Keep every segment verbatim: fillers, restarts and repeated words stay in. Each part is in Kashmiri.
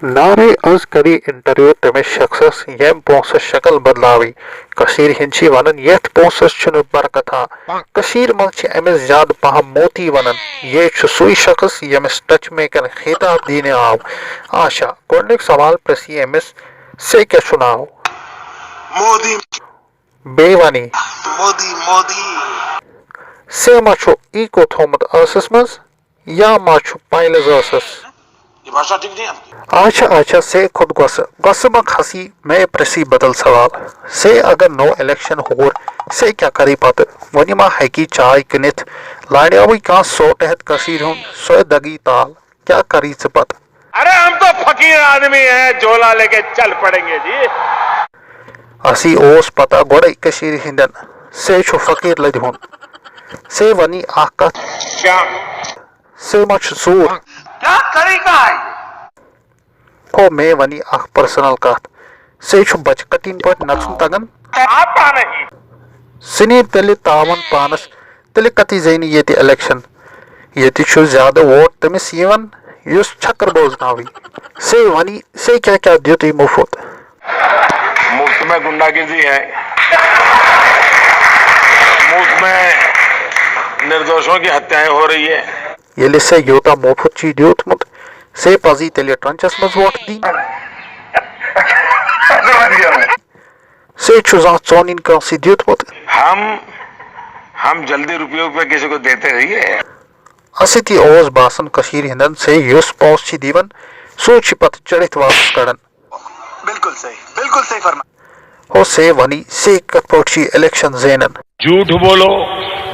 نارے، از کری انٹرویو تٔمِس شخصس، ییٚمۍ پونٛسس شکل بدلاوٕے۔ کٔشیٖرِ ہِنٛدۍ چھِ ونان، یتھ پونٛسس چھُنہٕ برکتھا۔ کٔشیٖرِ منٛز چھِ أمِس زیادٕ پہم موتی ونان۔ یے چھُ سُے شخص، ییٚمِس ٹچ میکر خطاب دِنہٕ آو۔ آچھا، گۄڈٕنیُک سوال پرٛژھ یہِ أمِس، ژےٚ کیٛاہ چھُ ناو؟ مودی۔ بیٚیہِ وَنٕے، مودی، مودی۔ ژےٚ ما چھُ ایٖکو تھوٚومُت ٲسَس منٛز؟ یا ما چھُ پایلز ٲسَس؟ یہ بھاشا ٹھیک نہیں ہے آپ کی۔ آچھا آچھا، سے کھوٚت غۄصہٕ۔ غۄصہٕ ما کھسی، مے پرٛژھی بدل سوال۔ سے اگر نو الیکشن ہور، سے کیٛاہ کرِ پتہٕ؟ وۄنہِ ما ہیٚکی چاے کٕنِتھ؟ لاریاوٕے کانٛہہ سوٹہٕ ہٮ۪تھ کٔشیٖرِ ہُنٛد، سۄے دگی تال۔ کیٛاہ کرِ ژٕ پتہٕ؟ अरे हम तो फकीर आदमी हैं, झोला लेके चल पड़ेंगे जी। اسی اوس پتہ گۄڈے کٔشیٖرِ ہٕنٛدٮ۪ن، سے چھُ فقیٖر لدِ ہُنٛد۔ سے ونی اکھ کتھ، क्या؟ سے ما چھُ ژوٗر؟ کیا طریقہ ہے یہ؟ ہو، مے ونی اکھ پرسنل کتھ، سے چھُ بچہِ کٹِنۍ پٲٹھۍ نژُن تگان۔ आता नहीं। سُہ نی تیٚلہِ تاوان پانس، تیٚلہِ کتی زینہِ ییٚتہِ الیکشن؟ ییٚتہِ چھُ زیادٕ ووٹ تٔمِس یِوان، یُس چھکر بوزناوٕے۔ سے ونی، سے کیٛاہ کیٛاہ دیُت یہِ مُفت؟ मुफ्त में गुंडागर्दी है, मुफ्त में निर्दोषों की हत्याएं हो रही है। ییٚلہِ سے یوٗتاہ مُفت چھُے دیُتمُت، سے پزی تیٚلہِ ٹرنچس منٛز ووٹ دِنۍ۔ سے چھُ زانٛہہ ژونٕنۍ کٲنٛسہِ دیُتمُت؟ हम हम जल्दी रुपयों पे किसी को देते नहीं है। اَسہِ تہِ اوس باسان کٔشیٖرِ ہٕنٛدٮ۪ن سے یُس پونٛسہٕ چھِ دِوان، سُہ چھِ پتہٕ چٔڑِتھ واپس کڑان۔ بالکل صحیح، بالکل صحیح فرما۔ ہو سے ونی، سے کتھ پٲٹھۍ چھِ الیکشن زینان؟ झूठ बोलो,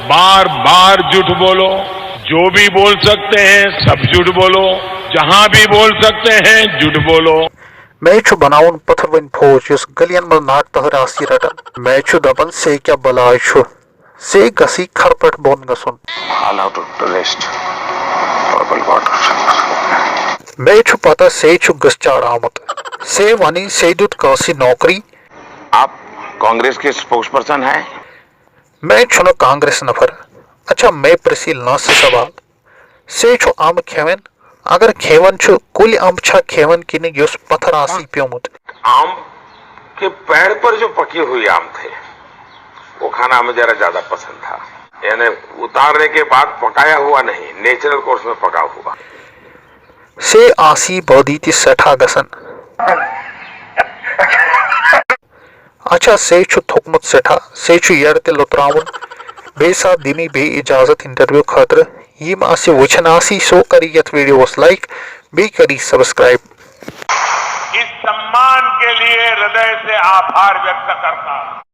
बार बार झूठ बोलो। जो भी बोल सकते हैं, सब झूठ बोलो। जहां भी बोल सकते हैं, झूठ बोलो। مے چھُ بناوُن پتھروٕنۍ فوج، یُس گلین منٛز ناٹہٕ تہٕ راستی رٹان۔ مے چھُ دپان، سے کیٛاہ بلاے چھُ؟ سے گژھی کھر پٮ۪ٹھ بۄن گژھُن۔ All out of arrest, verbal border. مے چھُ پتہ، سے چھُ گٔژھ چاڑ آمُت۔ سے ونی، سے دیُت کٲنٛسہِ نوکری۔ आप कांग्रेस के स्पोक्स पर्सन हैं? مے چھُنہٕ کانگریس نفر۔ اچھا، مے پرٛژھی لٲنٛسہٕ سوال۔ سے چھُ امب کھٮ۪وان؟ اگر کھٮ۪وان چھُ، کُلۍ امب چھا کھٮ۪وان کِنہٕ یُس پتھر آسہِ پیومُت؟ आम के पेड़ पर जो पकी हुई आम थे, वो खाना हमें जरा ज्यादा पसंद था। यानी उतारने के बाद पकाया हुआ नहीं, नेचुरल कोर्स में पका हुआ। سے آسی بٲدی تہِ سٮ۪ٹھاہ گژھان۔ اچھا، سے چھُ تھوٚکمُت سٮ۪ٹھاہ، سے چھُ یَرٕ تہِ لوٚتراوُن۔ بیٚیہِ ساتہٕ دِمی بیٚیہِ اجازت انٹرویو خٲطرٕ۔ یِم اَسہِ وٕچھان آسی، سو کَرِ یَتھ ویٖڈیووَس لایک، بیٚیہِ کَرِ سبسکرایب۔ इस सम्मान के लिए हृदय से आभार व्यक्त करता हूं।